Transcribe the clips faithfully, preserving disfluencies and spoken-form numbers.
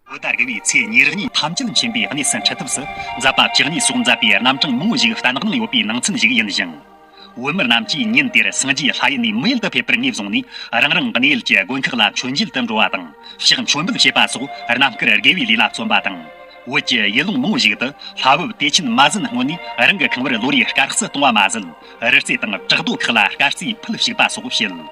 བོད་ཟླ་དགུ་བའི་ཚེས་ཉེར་གཉིས་ཐམས་ཅད་མཁྱེན་པའི་གནས་སུ་འཁྲིད་ཐབས་སུ། མཛད་པ་བཅུ་གཉིས་སོགས་མཛད་པའི་རྣམ་གྲངས་མང་བོ་ཞིག་གཏན་དབང་ཡོད་པའི་ནང་ཚན་ཞིག་ཡིན་ཞིང་། བོད་མི་རྣམས་ཀྱིས་ཉིན་དེར་སངས་རྒྱས་ལྷ་ཡུལ་ནས་མི་ཡུལ་དུ་ཕེབས་པར་ངེས་བཟུང་ནས། རང་རང་གི་གནས་ཡུལ་གྱི་དགོན་ཁག་ལ་མཆོད་མཇལ་དུ་འགྲོ་བ་དང་། ཕྱག་མཆོད་འབུལ་བྱེད་པ་སོགས་རྣམ་དཀར་དགེ་བའི་ལས་ལ་བརྩོན་པ་དང་། བོད་ཀྱི་ཡུལ་ལུང་མང་བོ་ཞིག་ཏུ་ལྷ་བབས་བདེ་ཆེན་མ་ཟིན་སྔོན་ནས་རང་གི་ཁང་བར་ལོ་རེའི་སྐར་རྩི་གཏོང་བ་མ་ཟད། རི་རྩེ་དང་བྲག་རྡོ་ཁག་ལ་སྐར་རྩིས་ཕུལ་བཅུག་པ་སོགས་བྱེད།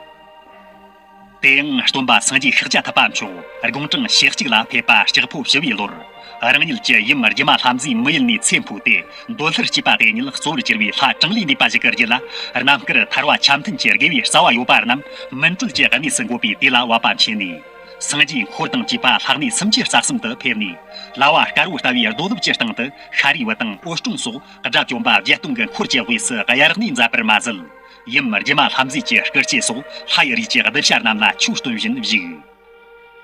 དེ་ཡང་སྟོན་པ་སངས་རྒྱས་ཤཱཀྱ་ཐུབ་པ་མཆོག་དགུང་གྲངས་ཞེ་གཅིག་ལ་ཕེབས་པ་ལྕགས་ཕོ་བཞི་བའི་ལོར། རང་ཉིད་ཀྱི་ཡུམ་རྒྱུ་མ་ལྷ་མཛེས་མི་ཡུལ་ནས་ཚེ་འཕོས་ཏེ། འདོད་ལྷར་སྐྱེས་པ་དེ་ཉིད་གཙོ་བོར་གྱུར་པའི་ལྷ་གྲངས་ལས་འདས་པ་ཞིག་གི་རྒྱུད་ལ། རྣམ་དཀར་ཐར་བ་ཆ་མཐུན་གྱི་དགེ་བའི་རྩ་བ་ཡོད་པ་རྣམས་སྨིན་གྲོལ་གྱི་གནས་སུ་འགོད་པའི་དུས་ལ་བབ་པ་མཁྱེན་ནས། སངས་རྒྱས་འཁོར་དང་བཅས་པ་ལྷ་གནས་སུམ་ཅུ་རྩ་གསུམ་དུ་ཕེབས་ནས། ལྭ་བ་དཀར་བོ་ལྟ་བུའི་རྡོ་ལེབ་ཀྱི་སྟེང་དུ་ཤཱ་རིའི་བུ་དང་འོད་སྲུང་སོགས་དགྲ་བཅོམ་པ་བརྒྱད་སྟོང་གི་འཁོར་གྱི་དབུས་སུ་དབྱར་གནས་མཛད་པར་མ་ཟད། ཡུམ་རྒྱུ་མ་ལྷ་མཛེས་ཀྱི་སྐུ་སྐྱེ་སོགས་ལྷ་ཡི་རིས་ཀྱི་གདུལ་བྱ་རྣམས་ལ་ཆོས་སྟོན་བཞིན་བཞུགས།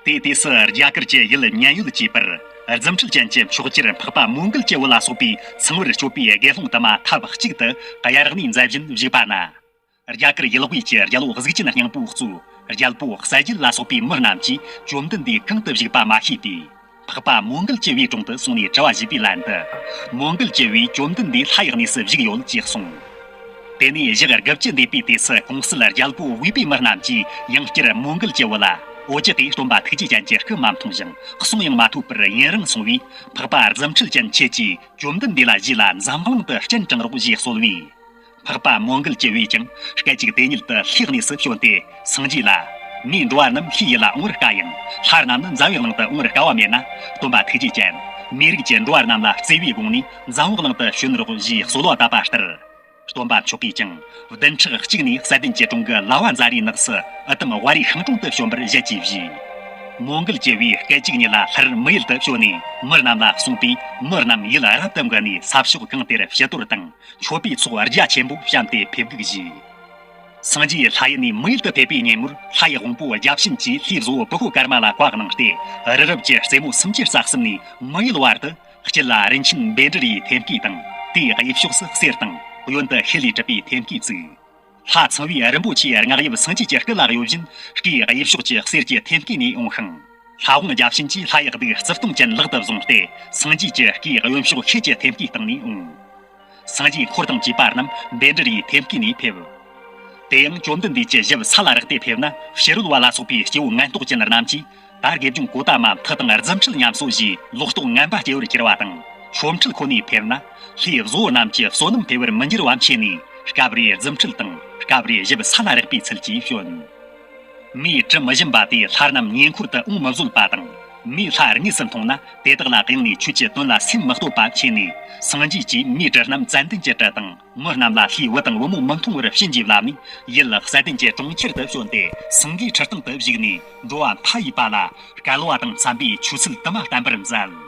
དེའི་དུས་སུ་རྒྱ་གར་གྱི་ཡུལ་མཉན་ཡོད་ཅེས་པར། རྫུ་འཕྲུལ་ཅན་གྱི་མཆོག་གྱུར་འཕགས་པ་མོའུ་འགལ་གྱི་བུ་ལ་སོགས་པའི་ཚངས་པར་སྤྱོད་པའི་དགེ་སློང་དུ་མ་ཐབས་གཅིག་ཏུ་དབྱར་གནས་མཛད་བཞིན་བཞུགས་པ་ན། རྒྱ་གར་ཡུལ་དབུས་ཀྱི་རྒྱལ་པོ་གཟུགས་ཅན་སྙིང་པོ་གཙོས་རྒྱལ་པོ་གསལ་རྒྱལ་ལ་སོགས་པའི་མི་རྣམས་ཀྱིས་བཅོམ་ལྡན་འདས་གང་དུ་བཞུགས་པ་མ་ཤེས་པས། འཕགས་པ་མོའུ་འགལ་གྱི་བུའི་དྲུང་དུ་སོང་ནས་དྲི་བ་ཞུས་པའི་ལན་དུ། མོའུ་འགལ་གྱི་བུས་བཅོམ་ལྡན་འདས་ལྷ་ཡི་གནས་སུ་བཞུགས་ཡོད་ཅེས་གསུངས། དེ་ནས་ཞག་དགུ་བཅུ་འདས་པའི་དུས་སུ་གོང་གསལ་རྒྱལ་པོ་དབུས་པའི་མི་རྣམས་ཀྱིས་ཡང་བསྐྱར་མོའུ་འགལ་གྱི་བུ་ལ། འོ་ཅི་ལྟོས་སྟོན་པ་ཐུགས་རྗེ་ཅན་གྱི་སྐུ་མ་མཐོང་ཞིང་གསུང་ཡང་མ་ཐོས་པར་ཡུན་རིང་སོང་བས། འཕགས་པ་རྫུ་འཕྲུལ་ཅན་ཁྱེད་ཀྱིས་བཅོམ་ལྡན་འདས་ལ་ཞུས་ལ་འཛམ་གླིང་དུ་སྤྱན་དྲངས་རོགས་ཞེས་གསོལ་བས། འཕགས་པ་མོའུ་འགལ་གྱི་བུས་ཀྱང་སྐད་ཅིག་དེ་ཉིད་དུ་ལྷའི་གནས་སུ་བྱོན་ཏེ་སངས་རྒྱས་ལ། མིའི་འགྲོ་བ་རྣམས་ལྷའི་ཡུལ་ལ་འོང་བར་དཀའ་ཡང་། ལྷ་རྣམས་ནི་འཛམ་བུའི་གླིང་དུ་འོང་བར་དཀའ་བ་མེད་ན། སྟོན་པ་ཐུགས་རྗེ་ཅན། མིའི་རིགས་ཀྱི་འགྲོ་བ་རྣམས་ལ་བརྩེ་བའི་སྒོ་ནས་འཛམ་བུའི་གླིང་དུ་བྱོན་རོགས་ཞེས་གསོལ་བ་བཏབ་པ་ལྟར། སྟོན་པ་མཆོག་གིས་ཀྱང་བདུན་ཕྲག་གཅིག་ནས་སྲ་བརྟན་གྱི་གྲོང་གི་ལྭ་བ་ཛ་རའི་ནགས་སུ་ཨི་ཏམ་ཝ་རའི་ཤིང་དྲུང་དུ་བྱོན་པར་ཞལ་གྱིས་བཞེས། མོའུ་འགལ་གྱི་བུས་སྐད་ཅིག་ཉིད་ལ་ལྷར་མི་ཡུལ་དུ་བྱོན་ནས་མི་རྣམས་ལ་གསུངས་པས། མི་རྣམས་ཡུལ་རབ་ཏུ་འགུལ་ནས་ས་ཕྱོགས་གང་དེར་ཕྱི་དོར་དང་མཆོད་པའི་ཚོགས་རྒྱ་ཆེན་པོ་བཤམས་ཏེ་ཕེབས་འགུག་བྱས། སངས་རྒྱས་ལྷ་ཡུལ་ནས་མི་ཡུལ་དུ་ཕེབས་པའི་ཉིན་མོར་ལྷ་ཡི་དབང་པོ་བརྒྱ་བྱིན་གྱིས་ལྷའི་བཟོ་བོ་བུ་ཧོ་ཀརྨ་ལ་བཀའ་གནང་སྟེ། རི་རབ་ཀྱི་རྩེ་མོ་སུམ་ཅུ་རྩ་གསུམ་ནས་མི་ཡུལ་བར་དུ། དཀྱིལ་ལ་རིན་ཆེན་བཻ་ཌཱུརྱའི་ཐེམ་སྐས་དང་། དེའི་དབྱིབས་ཕྱོགས་སུ་གསེར་དང་གཡོན་དུ་ཤེལ་ལས་གྲུབ་པའི་ཐེམ་སྐས་བཙུགས། ལྷ་ཚངས་པའི་རིན་པོ་ཆེའི་རྔ་ཡབ་སངས་རྒྱས་ཀྱི་སྐུ་ལ་གཡོ་བཞིན་སྐུའི་དབྱིབས་ཕྱོགས་ཀྱི་གསེར་གྱི་ཐེམ་སྐས་ནས་འོངས་ཤིང་། ལྷ་དབང་བརྒྱ་བྱིན་གྱིས་ལྷ་ཡི་གདུགས་རྩིབས་སྟོང་ཅན་ལག་ཏུ་བཟུང་སྟེ། སངས་རྒྱས་ཀྱི་སྐུའི་གཡོན་ཕྱོགས་ཤེལ་གྱི་ཐེམ་སྐས་སྟེང་ནས་འོངས། སངས་རྒྱས་འཁོར་དང་བཅས་པ་རྣམས་བཻ་ཌཱུརྱའི་ཐེམ་སྐས་ནས་ཕེབས། དེ་ཡང་བཅོམ་ལྡན་འདས་ཀྱི་ཞབས་ས་ལ་རེག་སྟེ་ཕེབས་ན། ཕྱི་རོལ་བ་ལ་སོགས་པའི་སྐྱེ་བོ་ངན་རྟོག་ཅན་རྣམས་ཀྱིས། ད་དགེ་སྦྱོང་གོ་ཏ་མ་མཐུ་དང་རྫུ་འཕྲུལ་ཉམས་གསོ་ཞེས་ལོག་རྟོག་ངན་པ་སྐྱེ་བར་གྱུར་པ་དང་། ཆོ་འཕྲུལ་ཁོ་ནས་ཕེབས་ན། ལྷའི་བཟོ་བོ་རྣམས་ཀྱི་བསོད་ནམས་འཕེལ་བར་མི་འགྱུར་བ་མཁྱེན་ནས། སྐབས་རེ་རྫུ་འཕྲུལ་དང་། སྐབས་རེ་ཞབས་ས་ལ་རེག་པའི་ཚུལ་གྱིས་བྱོན། མིའི་དྲི་མི་ཞིམ་པ་དེས་ལྷ་རྣམས་ཉེ་འཁོར་དུ་འོང་མི་བཟོད་པ་དང་། མིའི་ལྷ་དངོས་སུ་མཐོང་ན། དེ་དག་ལ་གཡེང་ནས་ཆོས་ཀྱི་དོན་ལ་སེམས་མི་གཏོད་པ་མཁྱེན་ནས། སངས་རྒྱས་ཀྱིས་མིའི་དྲི་རྣམས་ཙན་དན་གྱི་དྲི་དང་། མི་རྣམས་ལ་ལྷའི་བུ་དང་བུ་མོ་མི་མཐོང་བར་བྱིན་གྱིས་བརླབས་ནས། ཡུལ་ལ་སྲ་བརྟན་གྱི་གྲོང་ཁྱེར་དུ་བྱོན་ཏེ། སེང་གེའི་ཁྲི་སྟེང་དུ་བཞུགས་ནས། འགྲོ་བ་མཐའ་ཡས་པ་ལ་སྐལ་བ་དང་འཚམ་པའི་ཆོས་ཚུལ་དུ་མ་བསྟན་པར་མཛད།